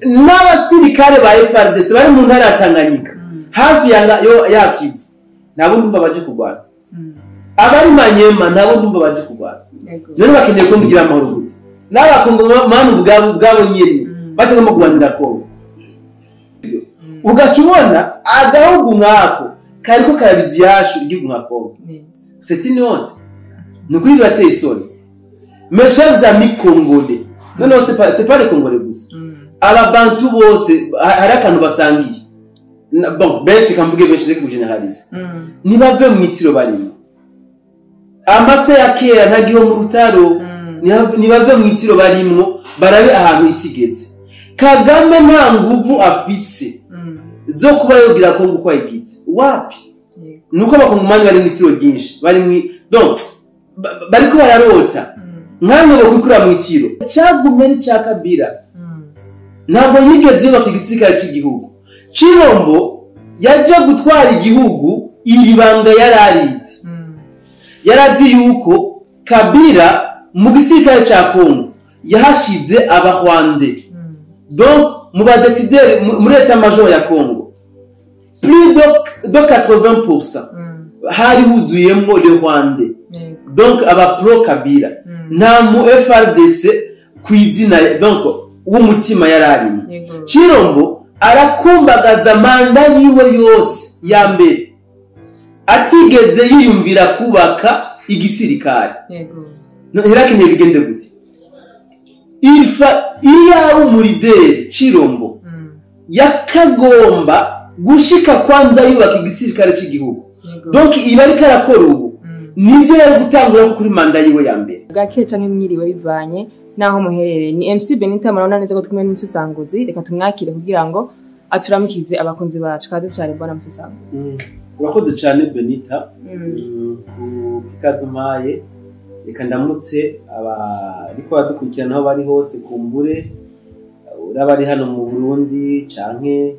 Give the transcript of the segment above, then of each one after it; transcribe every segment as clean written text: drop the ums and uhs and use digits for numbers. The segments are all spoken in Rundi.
N'abasirikare ba FARDC bari mu ntara ya Tanganyika, hafi ya Kivu, nabo ndumva baje kurwana. Abari Manyema nabo ndumva baje kurwana. None bakeneye ko ngira amahoro gute? N'abakongomani ubwabo nyene batagomba kurwanira Kongo. Ugaca ubona agahugu nkako kariko karabiza iyashu igihugu nka Kongo. C'est une honte. Ni ukuri birateye isoni. Mes chers amis congolais, non, non, c'est pas les Congolais gusa, Ababantu bose hari akantu basangiye. Bon, benshi, kamvuge benshi, reka kugeneraliza, ntibave mu itiro barimo. Amase ya kera ntagiho mu rutaro. Ntibave mu itiro barimwo, barabe ahantu isi igeze. Kagame nta nguvu afise zo kuba yogira Kongo uko ayigize, wapi. Nuko Abakongomani bari mu itiro ryinshi, bari mu donc bariko bararota. Nkamwe bokwikura mu itiro cagumye ari ca Kabila. Ntabwo yigeze yubaka igisirikare cy'igihugu. Chirombo yaje gutwara igihugu, iri banga yararize. Yarazi yuko Kabila mu gisirikare ca Kongo yahashize Abarwande. Donc mu ba décideurs muri état-major ya Kongo, plus de 80% hari huzuyemwo le Rwandais, donc aba pro Kabila. Nta mu FARDC ku izina, donc w'umutima yararimo. Chirombo arakumbagaza manda yiwe yose ya mbere atigeze yiyumvira kubaka igisirikare. Yarakeneye bigende gute? Ilfa iyo ari umu leader, Chirombo yakagomba gushika kwanza yubaka igisirikare cy'igihugu. Donc ibi ariko arakora ubu nibyo yari gutangura kuri manda yiwe ya mbere. Bwakeye canke mwiriwe, bivanye naho muherereye. Ni MC Benita. Murabona neza ko turi kumwe n'umusesanguzi. Reka tumwakire kugira ngo aturamukize abakunzi bacu. Kaze cyane, bwana musesanguzi. Urakoze cyane, Benita, ku ikaze umpaye. Reka ndamutse abariko badukurikirana aho bari hose, kumbure uraba ari hano mu Burundi canke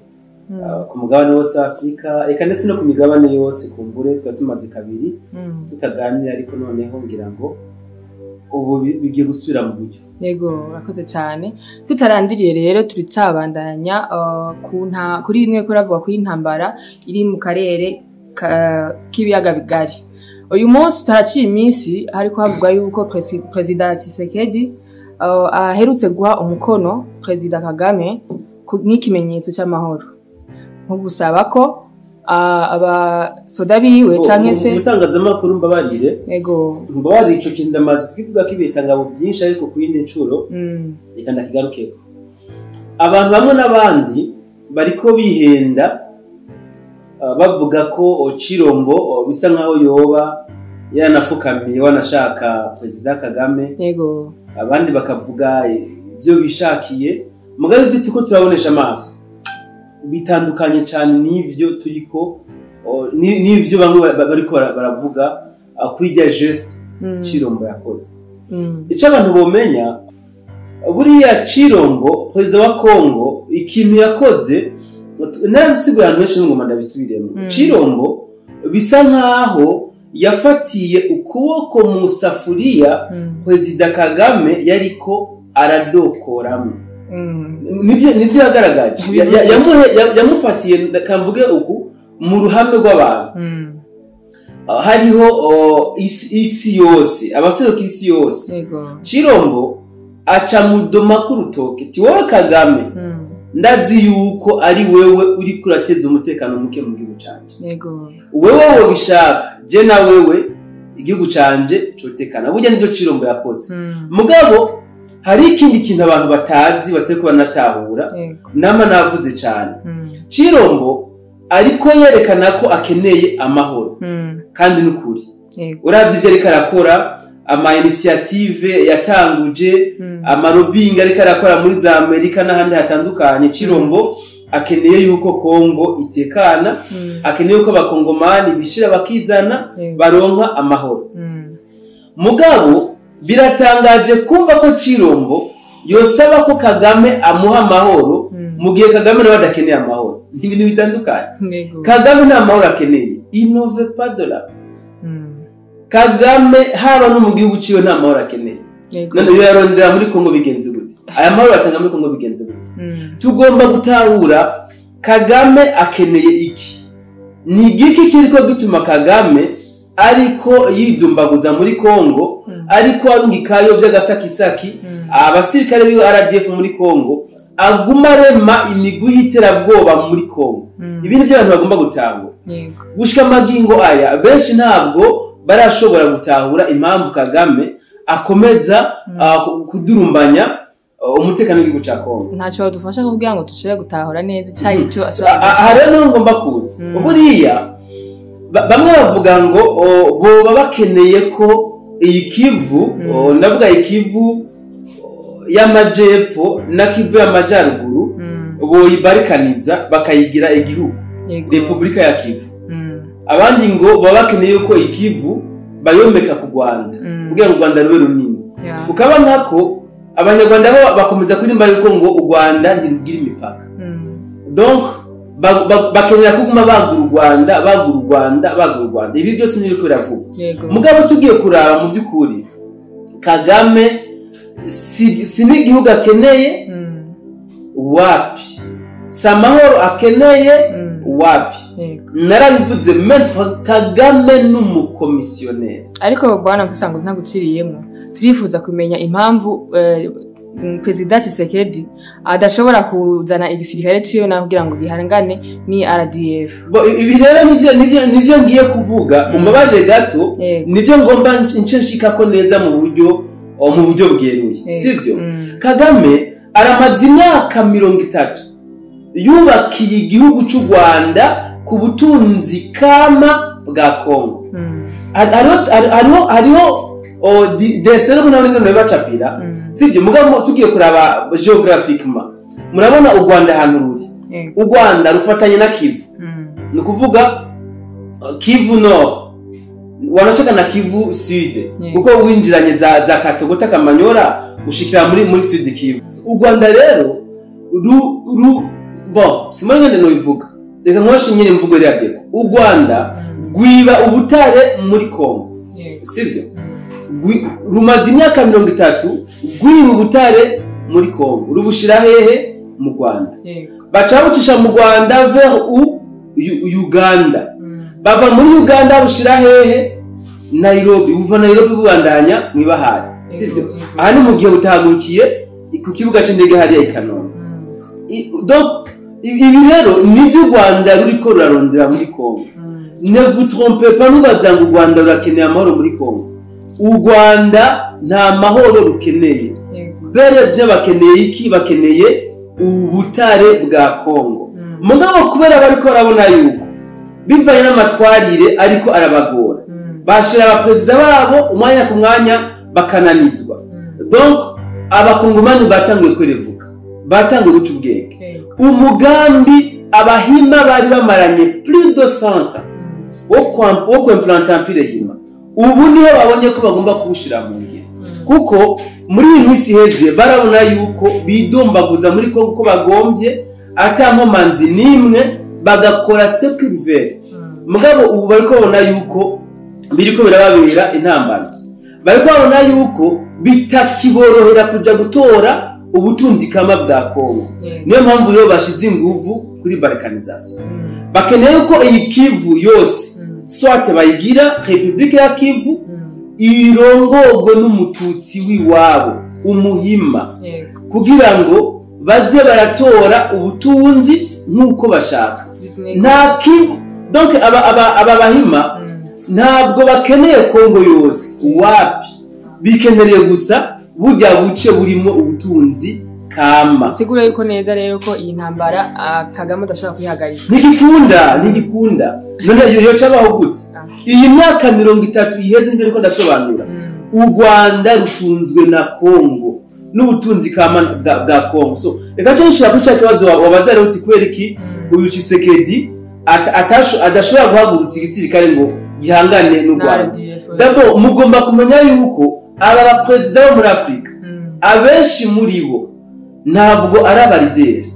ku mugabane wose wa Afurika, reka ndetse no ku migabane yose. Kumbure twari tumaze kabiri tutaganira, ariko noneho ngira ngo ubu bigiye gusubira mu buryo. Yego, urakoze cyane. Tutarandiriye rero, turicabandanya kuri bimwe ko ravuga kuri intambara iri mu karere k'ibiyaga bigari. Uyu munsi taraciye iminsi hariko havugwa yuko Perezida Tshisekedi aherutse guha umukono Perezida Kagame nk'ikimenyetso cy'amahoro, nko gusaba ko abasoda biwe canke se Mu itangazamakuru, mbabarire. Yego. Mbabarire, ico kintu ndamaze kukivuga ko ibitangabo byinshi, ariko ku yindi ncuro. Reka ndakigarukeko. Abantu bamwe n'abandi bariko bihenda, bavuga ko Chirombo bisa nkaho yoba yaranafukamiye wanashaka Perezida Kagame. Abandi bakavuga ibyo bishakiye. Mugabo ibyo turiko turabonesha amaso bitandukanye cyane n'ivyo turiko n'ivyo bamwe bariko baravuga kuri irya geste Chirombo yakoze. Icyo abantu bomenya, buriya Chirombo, perezida wa Kongo, ikintu yakoze narabisiguye ahantu henshi, n'ingoma ndabisubiremo. Chirombo bisa nkaho yafatiye ukuboko mu safuriya Perezida Kagame yariko aradokoramo. Nibyo yagaragaje. Yamufatiye, kamvuge uku, mu ruhame rw'abantu. Hariho isi yose, abaseruka isi yose. Chirombo aca mudoma k'urutoke ti: "Wowe Kagame, ndazi yuko ari wewe uriko urateza umutekano muke mu gihugu canje. Wewe wobishaka, je na wewe igihugu canje cotekana." Burya nibyo Chirombo yakoze. Mugabo hari ikindi kintu abantu batazi, batariko banatahura. Nama navuze cane. Chirombo ariko yerekana ko akeneye amahoro, kandi n'ukuri. Uravye ivyo ariko arakora, ama initiative yatanguje, ama lobbying ariko arakora muri za Amerika n'ahandi hatandukanye, Chirombo akeneye yuko Kongo itekana, akeneye yuko Abakongomani bishira bakizana, baronka amahoro. Mugabo biratangaje kumva ko Chirombo yosaba ko Kagame amuha amahoro, mu gihe Kagame nawe adakeneye amahoro. Ni ibintu bitandukanye. Kagame nta mahoro akeneye, il ne veut pas de la Kagame haba no mu gihugu ciwe nta mahoro akeneye. None iyo yarondera muri Kongo bigenze gute? Aya mahoro atanga muri Kongo bigenze gute? Tugomba gutahura Kagame akeneye iki? Ni igiki kiriko gituma Kagame ariko yidumbaguza muri Kongo, ariko arungikayo by'agasakisaki abasirikare b'iyo RDF muri Kongo, aguma arema imigwi y'iterabwoba muri Kongo? Ibi ni byo abantu bagomba gutahura. Gushika amagingo aya, benshi ntabwo barashobora gutahura impamvu Kagame akomeza kudurumbanya umutekano w'igihugu ca Kongo. Ntacyo badufasha kugira ngo dushobore gutahura neza icari ico Aha rero niho ngomba kuza. Buriya bamwe bavuga ngo boba bakeneye ko iyi Kivu, ndavuga iyi Kivu y'amajepfo na Kivu y'amajaruguru, boyibarikaniza bakayigira igihugu, Repubulika ya Kivu. Abandi ngo baba bakeneye ko ikivu bayomeka ku Rwanda kugira ngo u Rwanda rube runini. Ukaba nkako Abanyarwanda bo bakomeza kuririmba yuko ngo u Rwanda ntirugira imipaka. Donc bakenera kuguma bagura u Rwanda, bagura u Rwanda, bagura u Rwanda. Ibi byose nibiko biravugwa. Mugabo tugiye kuraba mu by'ukuri, Kagame si n'igihugu akeneye, wapi, si amahoro akeneye, wapi. Narabivuze maintes, Kagame n'umukomisiyoneri. Ariko bwana Mutsanguzi, ntaguciriyemo, turifuza kumenya impamvu Perezida Tshisekedi adashobora kuzana igisirikare ciwe naho kugira ngo gihangane ni RDF. Bo, ibi rero nivyo ngiye kuvuga, umbabarire gato. Nivyo ngomba nce nshikako neza mu buryo bweruye, sivyo? Kagame aramaze imyaka 30 yubakiye igihugu cy'u Rwanda ku butunzi kama bwa Kongo. Hariho dessin no nawe ngene bacapira, sivyo? Mugabo tugiye kuraba géographiquement, murabona u Rwanda ahantu ruri. U Rwanda rufatanye na Kivu, ni ukuvuga Kivu Nord wanashaka na Kivu Sud, kuko winjiranye za Katogota, Kamanyora, ushikira muri Sud Kivu. U Rwanda rero ru ru bon, simone ngende no ivuga, reka nkoreshe nyine imvugo iri deko. U Rwanda rwiba ubutare muri Kongo, sivyo? Rumaze imyaka 30 rwiba ubutare muri Kongo, rubushira hehe? Mu Rwanda. Baca babucisha mu Rwanda vers Uganda. Bava muri Uganda bushira hehe? Nairobi. Buva Nairobi bubandanya mw'ibahari, sivyo? Aha ni mu gihe butahagurukiye ku kibuga c'indege hariya i Kanombe. Donc ibi rero nivyo u Rwanda ruriko rurarondera muri Kongo. Ne vous trompez pas, nubaza ngo u Rwanda rurakeneye amahoro muri Kongo. U Rwanda nta mahoro rukeneye. Bere byo bakeneye iki? Bakeneye ubutare bwa Kongo. Mugabo kubera bariko barabona yuko bivanye n'amatwarire ariko arabagora, bashira abaperezida babo umwanya ku mwanya bakananizwa. Donc Abakongomani batanguye kwerevuka, batanguye guca ubwenge. Umugambi Abahima bari bamaranye plus de 100 ans wo kwimplanta empire Hima, ubu niho babonye ko bagomba kuwushira mu ngiro, kuko muri iyi minsi iheze barabona yuko bidombaguza muri Kongo ko bagombye ata nkomanzi n'imwe, bagakora sécuritaire. Mugabo ubu bariko babona yuko biriko birababera intambara, bariko babona yuko bitakiborohera kuja gutora ubutunzi kama bwa Kongo. Niyo mpamvu rero bashize inguvu kuri balkanisation. Bakeneye yuko iyi Kivu yose soit bayigira Republique ya Kivu, irongorwe n'Umututsi w'iwabo, Umuhima, kugira ngo baze baratora ubutunzi nk'uko bashaka. Nta Kivu, donc aba Bahima ntabwo bakeneye Kongo yose, wapi, bikenereye gusa burya buce burimo ubutunzi kama. Sigura yuko neza rero ko iyi ntambara Kagame adashobora kuyihagarika. Ntigikunda, ntigikunda. None yo cabaho gute? Iyi myaka 30 iheze mbere ko ndasobanura, u Rwanda rutunzwe na Kongo n'ubutunzi kama bwa Kongo. So reka nce nshira kuri ca kibazo wabaza rero uti kubera iki uyu Tshisekedi adashobora guhagurutsa igisirikare ngo gihangane n'u Na Rwanda? RDF. D'abord mugomba kumenya yuko aba baperezida bo muri Afurika, abenshi muri bo ntabwo ari aba leaders.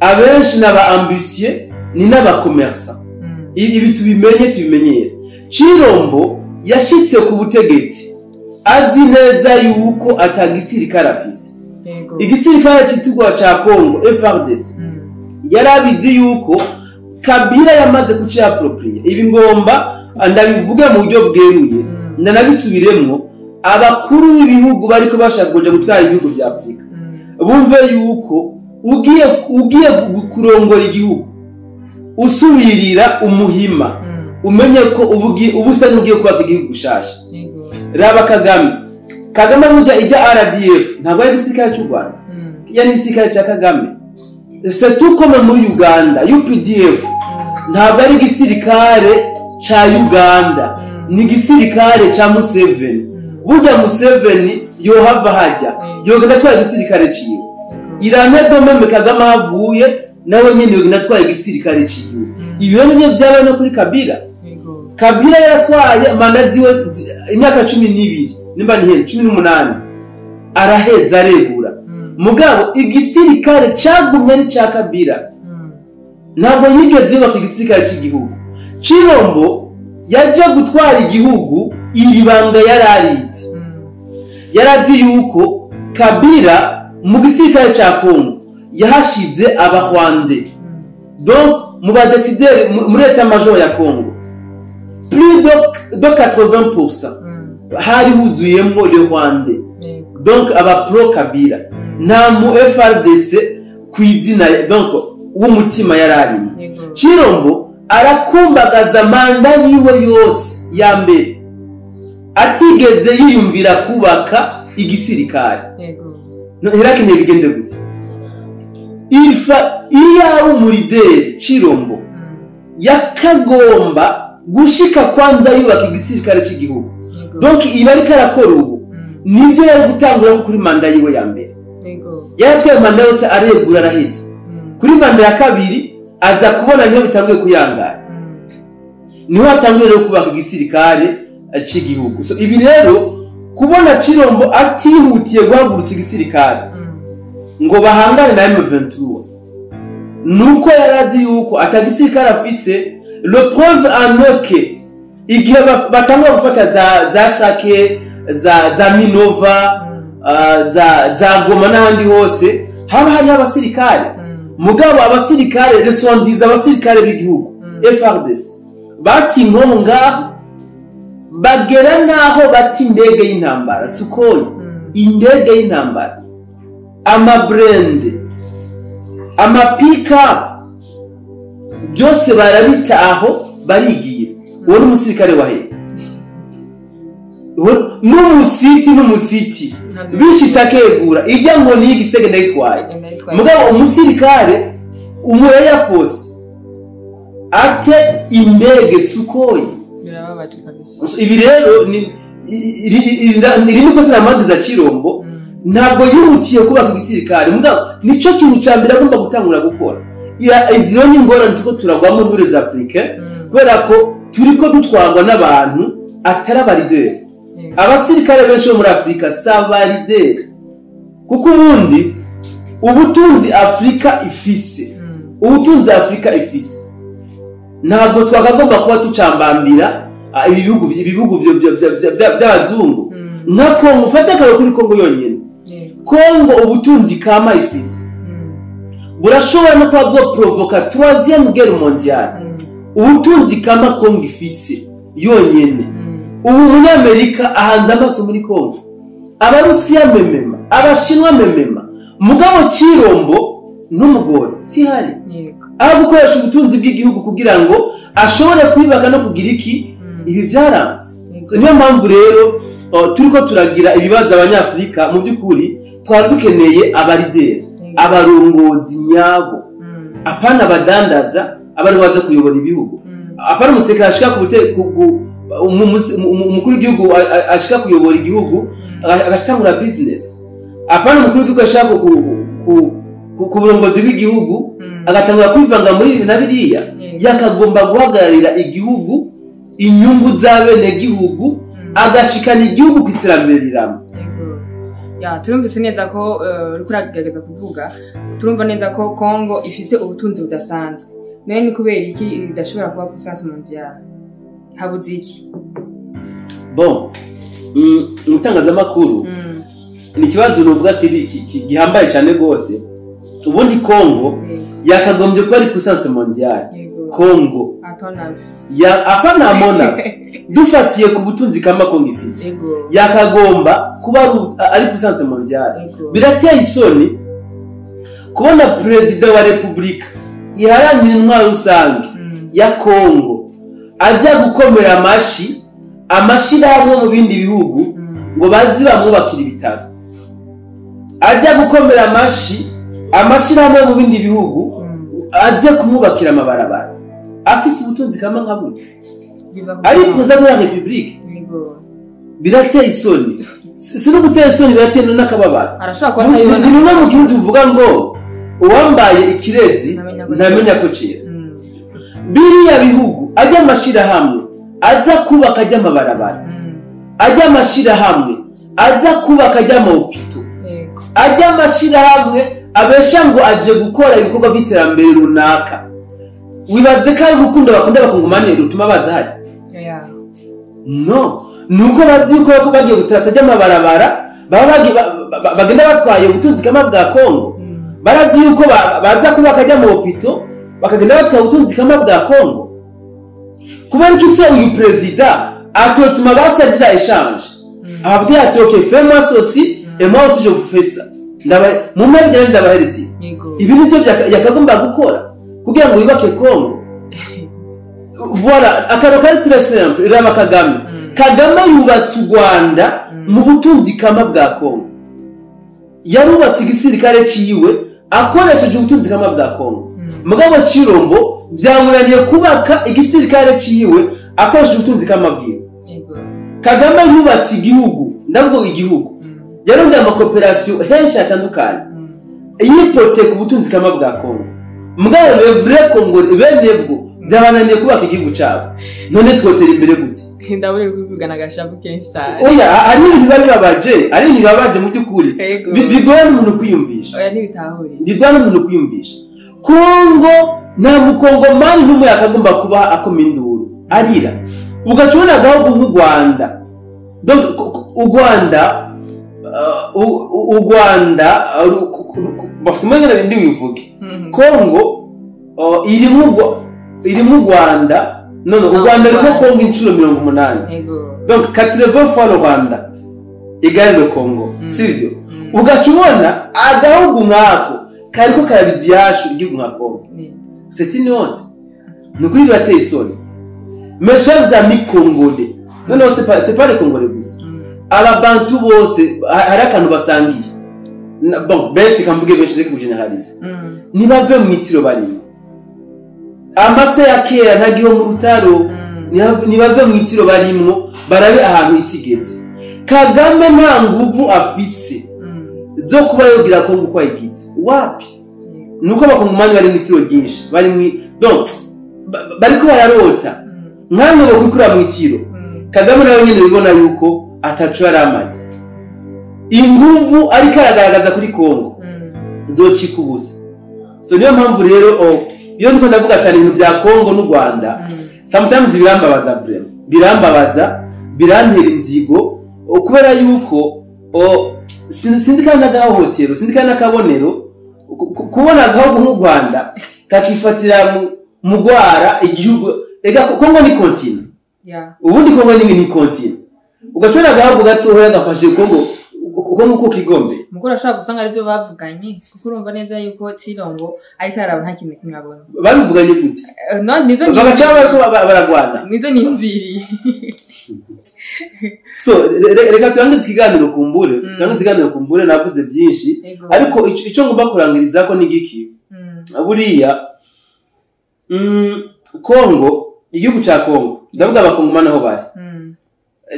Abenshi ni aba ambitieux, ni n'aba commerçants. Ibi tubimenye, tubimenyere. Chirombo yashitse ku butegetsi Azi neza yuko atagisirikare afise. Igisirikare citugwa ca Congo, FARDC, yarabizi yuko Kabila yamaze kuciapproprier. Ibi ngomba ndabivuge mu buryo bweruye, ndanabisubiremwo. Abakuru b'ibihugu bariko bashaka kuja gutwara ibihugu vya Afurika bumve yuko ugiye kurongora igihugu usubirira umuhima, umenye ko ubu usa n'ugiye kubaka igihugu gushasha. Raba Kagame. Kagame burya ijya RDF ntabwo ari igisirikare cy'u Rwanda, yari igisirikare cya Kagame. C'est tout comme muri Uganda, UPDF ntabwo ari igisirikare ca Uganda, ni igisirikare ca Museveni. Burya Museveni yohava hajya yogenda atwaye igisirikare ciwe. Irane domeme Kagame ahavuye, nawe nyene yogenda atwaye igisirikare ciwe. Ibi rero nivyo vyabaye no kuri Kabila. Kabila yaratwaye manda ziwe imyaka 12, nimba ntihenze 18, araheza aregura. Mugabo igisirikare cagumye ari ca Kabila. Ntabwo yigeze yubaka igisirikare cy'igihugu. Chirombo yaje gutwara igihugu, iri banga yararize. Yarazi yuko Kabila mu gisirikare ca Congo yahashize Abarwande. Donc mu ba décideurs muri état major ya Congo, plus de 80% hari huzuyemwo le Rwandais, donc aba pro Kabila. Nta mu FARDC kwizina donc w'umutima yararimo. Chirombo arakumbagaza manda yiwe yose ya mbere atigeze yiyumvira kubaka igisirikare. Herakeneye bigende gute? Ilfa iyo ari umu leader, Chirombo yakagomba gushika kwanza yubaka igisirikare cy'igihugu. Donc ibi ariko arakora ubu nibyo yari gutangura kuri manda yiwe ya mbere. Yaratwaye manda yose, aregura, araheza. Kuri manda ya kabiri aza kubona niho bitanguye kuyangara, niho atanguye rero kubaka igisirikare cy'igihugu. So ibi rero, kubona Chirombo atihutiye guhagurutsa igisirikare ngo bahangane na M23, nuko yarazi yuko atagisirikare afise. Le preuve en est que igihe batangwa gufata za Sake, za Minova, za Goma n'ahandi hose, haba hari abasirikare. Mugabo abasirikare, les soi-disant abasirikare b'igihugu, FARDC, bati inkoho ngaho, bagera naho bati indege y'intambara Sukhoi, indege y'intambara, ama blindés, amapika, byose barabita aho barigiye. Uwo ni umusirikare wa he? N'umusiti bishise akegura ijya ngo ni igisege ndayitwaye. Mugabo umusirikare umu air force ate indege Sukhoi. Birababaje kabisa. Ibi rero ni iri ni kosa namagiza Chirombo. Ntabwo yihutiye kubaka igisirikare, mugabo nico kintu ca mbere agomba gutangura gukora. Izi rero ni ingorane turiko turagwamo muri za Afrika, kubera ko turiko dutwarwa n'abantu atari aba leader. Abasirikare benshi bo muri Afurika si aba leader, kuko ubundi ubutunzi Afurika ifise, ubutunzi Afurika ifise, ntabwo twakagomba kuba tucambambira ibi bihugu by'abazungu nka Kongo. Ufate akarero kuri Kongo yonyine. Kongo ubutunzi kama ifise burashobora no kuba bwo provoka troisième guerre mondiale. Ubutunzi kama Kongo ifise yonyene, ubu Umunyamerika ahanze amaso muri Kongo, Abarusiya memema, Abashinwa memema. Mugabo Cirombo n'umugore sihari aho gukoresha ubutunzi bw'igihugu kugira ngo ashobore kwibaka no kugira iki. Ibi byaranze. So, niyo mpamvu rero turiko turagira ibibazo Abanyafurika. Mu by'ukuri twari dukeneye aba leader, abarongozi nyabo, apana abadandaza abari baza kuyobora ibihugu, apana umusirikare ashika ku bute- ku- ku- umukuru w'igihugu ashika kuyobora igihugu agatangura business, apana umukuru w'igihugu ashaka ku burongozi bw'igihugu agatangura kwivanga muri ibi na biriya. Yakagomba guhagararira igihugu, inyungu z'abenegihugu, agashikana igihugu ku iterambere rirama. Yego. Ya, turumvise neza ko uriko uragerageza kuvuga. Turumva neza ko Congo ifise ubutunzi budasanzwe. None ni kubera iki idashobora kuba puissance mondiale? Habuze iki? Bon. Mu itangazamakuru, ni ikibazo nuvuga kiri gihambaye cyane rwose. Ubundi Kongo yakagombye kuba ari puissance mondiale. Kongo À ton avis. Ya, apana mona, dufatiye ku butunzi kama Kongo ifise, yakagomba kuba ari puissance mondiale. Birateye isoni kubona perezida wa Repubulika Iharanira Intwaro Rusange ya Kongo ajya gukomera amashi amashirahamwe mu bindi bihugu ngo bazi bamwubakira ibitaro, ajya gukomera amashi amashirahamwe mu bindi bihugu aze kumwubakira amabarabara, afise ubutunzi kama nka burya, Biva ku ari perezida de la République. Birateye isoni. Si no gutera isoni, birateye n'akababaro. Arashobora kuba Ni atabibona. Ni bimwe mu kintu tuvuga ngo uwambaye ikirezi ntamenya ko ntamenya ko cera. Biriya bihugu ajya amashirahamwe aza kubaka ajya amabarabara, ajya amashirahamwe aza kubaka ajya ama hôpitaux, ajya amashirahamwe abesha ngo aje gukora ibikorwa by'iterambere runaka, wibaze ko ari urukundo bakunda abakongomani rutuma baza hajya? Yeah. No, ni uko bazi yuko bako bagiye gutarasa ajya amabarabara, baba bagenda batwaye ubutunzi kama bwa Kongo. Barazi yuko baza kubaka ajya mu hôpitaux, bakagenda batwaye ubutunzi kama bwa Kongo. Kubera ko se uyu perezida atotuma basagira échange, ababwira ati: "Ok, fais-moi ceci et moi aussi je vous fais ça, ndaba mumpe ndabahereza." Ibi nibyo yakagomba gukora kugira ngo yubake Kongo. Voilà akantu kari très simple. Raba Kagame. Kagame yubatse u Rwanda mu butunzi kama bwa Kongo. Yarubatse igisirikare ciwe akoresheje ubutunzi kama bwa Kongo. Mugabo Cirombo byamunaniye kubaka igisirikare ciwe akoresheje ubutunzi kama bwiwe. Kagame yubatse igihugu, ndavuga igihugu, yarondeye ama coopérations henshi hatandukanye, yipoteka ubutunzi kama bwa Kongo. Mugabo le vrai Congo, bene bwo byabananiye kubaka igihugu cyabo. None twotera imbere gute? Ndabona uri kubivugana agashavu kenshi cyane. Oya, hari ibintu biba bibabaje, ari ibintu bibabaje mu by'ukuri. Bigoye n'umuntu kwiyumvisha. Oya, ntibitahuriye. Bigoye n'umuntu kwiyumvisha. Kongo, nta mukongomani n'umwe yakagomba kuba akoma induru arira, ugaca ubona agahugu nk'u Rwanda. Donc u Rwanda, u Rwanda, simwe ngene ndi bivuge, Kongo irimo u Rwanda, no, u No, Rwanda rurimo Rwanda. Kongo inshuro 80. Donc 80 fois le Rwanda égale le Congo, sibyo? Ugaca ubona agahugu nk'ako kariko karabiza iyashu igihugu nka Congo. Neza. C'est une honte, ni ukuri birateye isoni, mes chers amis congolais. Non, c'est pas les Congolais gusa, ababantu bose hari akantu basangiye. Bon, benshi, kamvuge benshi, reka kugeneralize, ntibave mu itiro barimo. Amase ya kera ntagiho mu rutaro. Ntibave mu itiro barimwo, barabe ahantu isi igeze. Kagame nta nguvu afise zo kuba yogira Kongo uko ayigize. Wapi, nuko abakongomani bari mu itiro ryinshi, bari mu, donc bariko bararota nkamwe bokwikura mu itiro. Kagame nawe nyine bibona yuko ataco yari amaze. Inguvu ariko aragaragaza kuri Kongo zocika ubusa. So niyo mpamvu rero, iyo ndiko ndavuga cyane ibintu bya Kongo n'u Rwanda, sometimes birambabaza, vraiment birambabaza, birantera inzigo, kubera yuko sinzi kandi n'agahohotero, sinzi kandi n'akabonero kubona agahugu nk'u Rwanda kakifatira mu gwara igihugu. Ega Kongo ni continent. Ubundi Kongo ni continent, ugacora agahugu gatoya gafashe Kongo Kongo uko kigombe. Mukuru, ashobora gusanga aribyo bavuganye, kuko urumva neza yuko Cirombo ariko araba nta kintu kimwe abona. Babivuganye gute? No, nivyo. Bagaca bariko baragwana. Nivyo niyumviriye. So reka turangize ikiganiro kumbure. Turangize ikiganiro kumbure, navuze byinshi. Ariko ico ngomba kurangiriza ko ni giki? Buriya Kongo, igihugu ca Kongo, ndavuga abakongomani aho bari,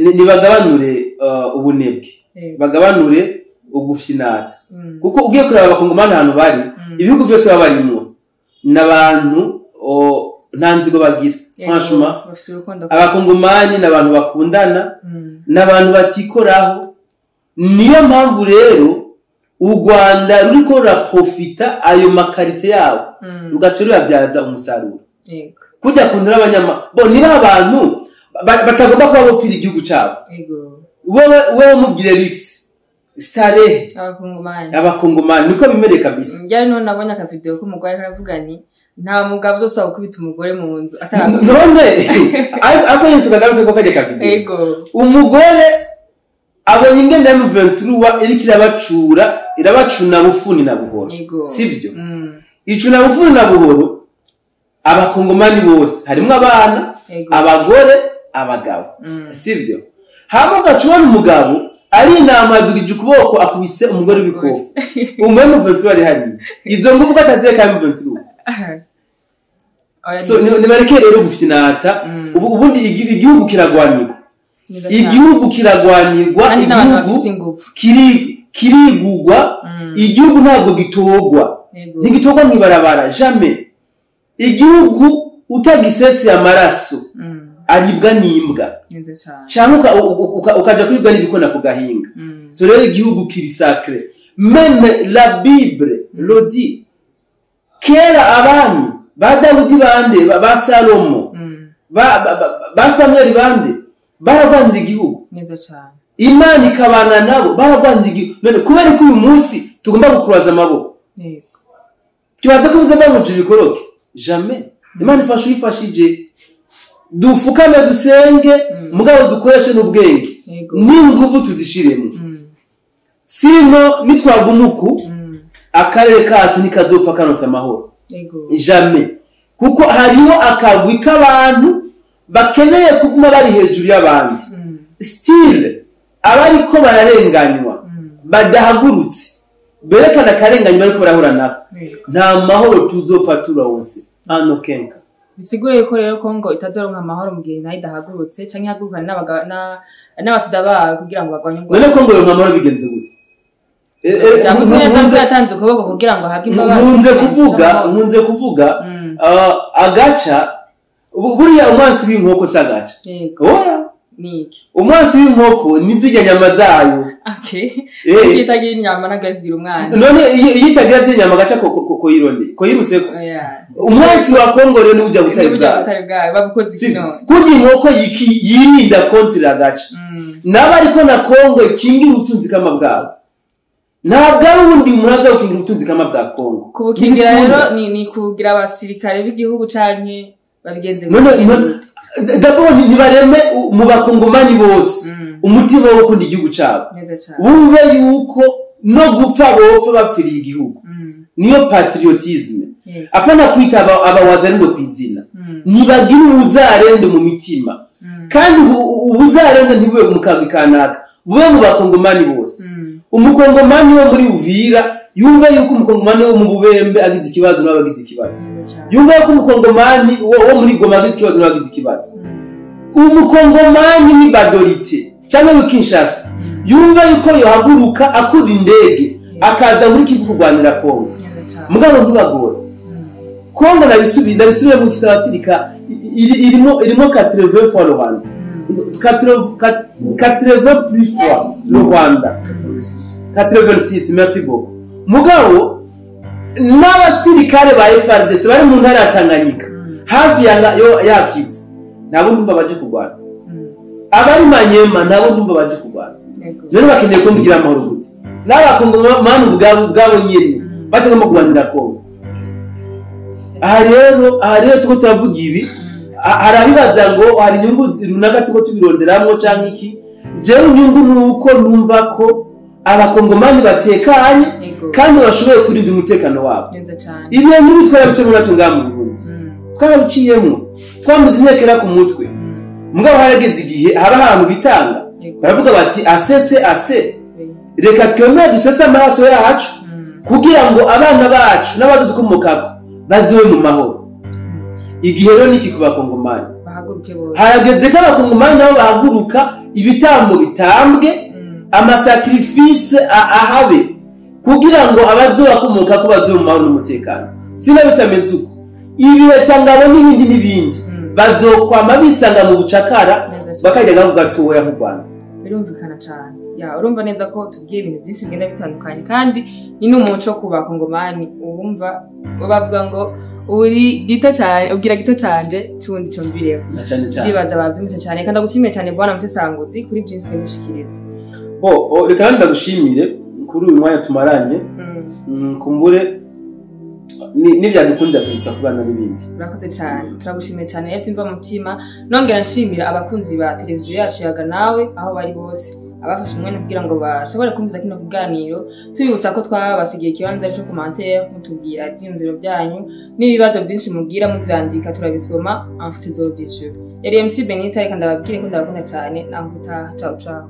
nibagabanure ubunebwe, bagabanure ugufinata, kuko ugiye kureba abakongomani ahantu bari, ibihugu byose baba barimwo n'abantu nta nzigo bagira, franchement. Bafite urukundo. Abakongomani ni abantu bakundana, n'abantu batikoraho. Niyo mpamvu rero u Rwanda ruriko ruraprofita ayo ma qualités yabo, rugaca ruyabyaza umusaruro. Kujya kundura abanyama bo niba abantu batagomba kuba bopfira igihugu cyabo. Wewe mubwire Rix starehe. Abakongomani. Abakongomani niko bimere kabisa. Njyari none nabonye akavideo k'umugore ariko aravuga ni nta mugabo uzosaba gukubita umugore mu nzu None ariko nyine tukagaruke ko kajya kavideo. Ego. Umugore abonye ingene M23 iriko irabacura, irabacuna bufuni na buhoro. Sivyo? Icuna bufuni na buhoro abakongomani bose harimo abana, abagore, abagabo. Sivyo? Hama gacubona umugabo ari inama yadugije ukuboko akubise umugore w'ibikoko. Umwe M23 ari hari. Izo nguvu ataziye ka M23. So nibareke rero gufinata. Ubundi igihugu kiragwanirwa. Igihugu kiragwanirwa, igihugu kirigugwa, igihugu ntabwo gitogwa. Ntigitogwa mwibarabara jamais. Igihugu utagisese amaraso aribwa n'imbwa. Cyangwa ukaja kwibwa n'ibikona ku gahinga. So rero igihugu kiri sacré. Même la Bible le dit. Kera abami ba Dawudi bande, ba Salomo, ba Samuel bande baragwanira igihugu. Imana ikabana nabo baragwanira igihugu. None kubera ko uyu munsi tugomba gukuraza amaboko. Kibaza ko muzava mu bikoroke. Jamais. Imana ifasha uyifashije. Dufukame dusenge, mugabo dukoreshe n'ubwenge. N'inguvu tuzishiremo. Sino nitwagumuku akarere kacu nikazopfa karonsa amahoro. Jamais. Kuko hariho akagwi k'abantu bakeneye kuguma bari hejuru y'abandi. Still abariko bararenganywa badahagurutse berekana akarenganywa bariko barahura nako. Nta mahoro tuzopfa turonse hano kenka. Bisigure yuko rero Kongo itazoronka amahoro mu gihe nayo idahagurutse canke ihagurukana n'abasuda bayo kugira ngo bagwanye ubwo. None Kongo yoronka amahoro bigenze gute? Yatanze ukuboko kugira ngo ahabwe imbabazi. Nkunze kuvuga agaca buriya umwansi w'inkoko si agaca. Oya. Niki? Umwansi w'inkoko ni zirya nyama zayo. Okay. Iyo itagira inyama ntabwo ari kugira umwansi. None iyo itagira zirya nyama agaca koyironde. Koyiruseko. Umwansi wa Kongo rero n'uburya butari bwayo. Babukoze iki none? Kurya inkoko yirinda kontra agaca. Nabo ariko na Kongo ikingira ubutunzi kama bwabo. Ntabwo ari ubundi umuntu aza gukingira ubutunzi kama bwa Kongo. Kubukingira rero ni kugira abasirikare b'igihugu canke babigenze. None d'abord nibareme mu bakongomani bose umutima wo gukunda igihugu cabo. Bumve yuko no gupfa bopfa bapfiriye igihugu. Niyo patriotisme. Apana kwita abawazarendo kwizina. Nibagira ubuzarendo mu mitima. Kandi ubuzarendo ntibube mu kagwi kanaka. Bube mu bakongomani bose. Umukongomani wo muri Uvira yumva yuko umukongomani wo mu Bubembe agize ikibazo nawe agize ikibazo. Yumva yuko umukongomani wo muri Goma agize ikibazo nawe agize ikibazo. Umukongomani ni Badorite cyangwa mu Kinshasa yumva yuko yohaguruka akura indege akaza muri Kivu kurwanira Kongo. Mugabo ntibagora. Kongo nabisubiye mu kisabasirika irimo 80 fois le Rwanda. 80 plus fois le Rwanda. 86, merci beaucoup. Mugabo n'abasirikare ba FARDC bari mu ntara ya Tanganyika hafi ya Kivu nabo ndumva baje kurwana. Abari Manyema nabo ndumva baje kurwana. Rero bakeneye ko ngira amahoro gute? N'abakongomani ubwabo nyene batagomba kurwanira Kongo. Aha rero tuko turavuga ibi, hari abibaza ngo hari inyungu runaka tuko tubironderamwo canke iki. Jewe inyungu nuko numva ko abakongomani batekanye kandi bashoboye kurinda umutekano wabo. Ibihe nk'ibi twarabiciyemo natwe ngaha mu Burundi. Twarabiciyemo, twambuze intekera ku mutwe. Mugabo harageze igihe haba ahantu bitanga baravuga bati asese ase, reka twemere dusese amaraso yacu kugira ngo abana bacu n'abazodukomokako bazobe mu mahoro. Igihe rero niki ku bakongomani harageze ko abakongomani nabo bahaguruka, ibitambo bitambwe, amasacrifice ahabe kugira ngo abazobakomoka ko bazobe mu mahoro n'umutekano. Sina bitameze uko ibihe tangabo n'ibindi bazokwama bisanga mu bucakara bakajya gatoya mu Rwanda. Birumvikana cyane. Ya urumva neza ko tubwiye ibintu byinshi bigenda bitandukanye kandi ni n'umuco ku bakongomani. Urumva bavuga ngo Uri gito cyane, ubwira gito canje c'ubundi cumvireho. Na cane cane. Ndibaza bavyumvise cyane, kandi ndagushimiye cyane, bwana Musesanguzi, kuri byinshi ushikiriza. Bo reka kandi ndagushimire kuri uyu mwanya tumaranye. Kumbure nibyadukundira tuza kubana n'ibindi. Urakoze cyane, turagushimiye cyane rero byimva mutima. Nongera nshimira abakunzi ba televiziyo yacu Yaga Nawe aho bari bose, abafashe umwanya kugira ngo bashobore kumviza kino kiganiro. Tubibutsa ko twabasigiye ikibanza cyo commentaire, mutubwira ivyiyumviro byanyu n'ibibazo byinshi mubwira, muvyandika turabisoma, amfu tuzovyishura. Yari MC Benita, reka ndababwire ko ndabakunda cyane. Naho ubutaha, ciao ciao.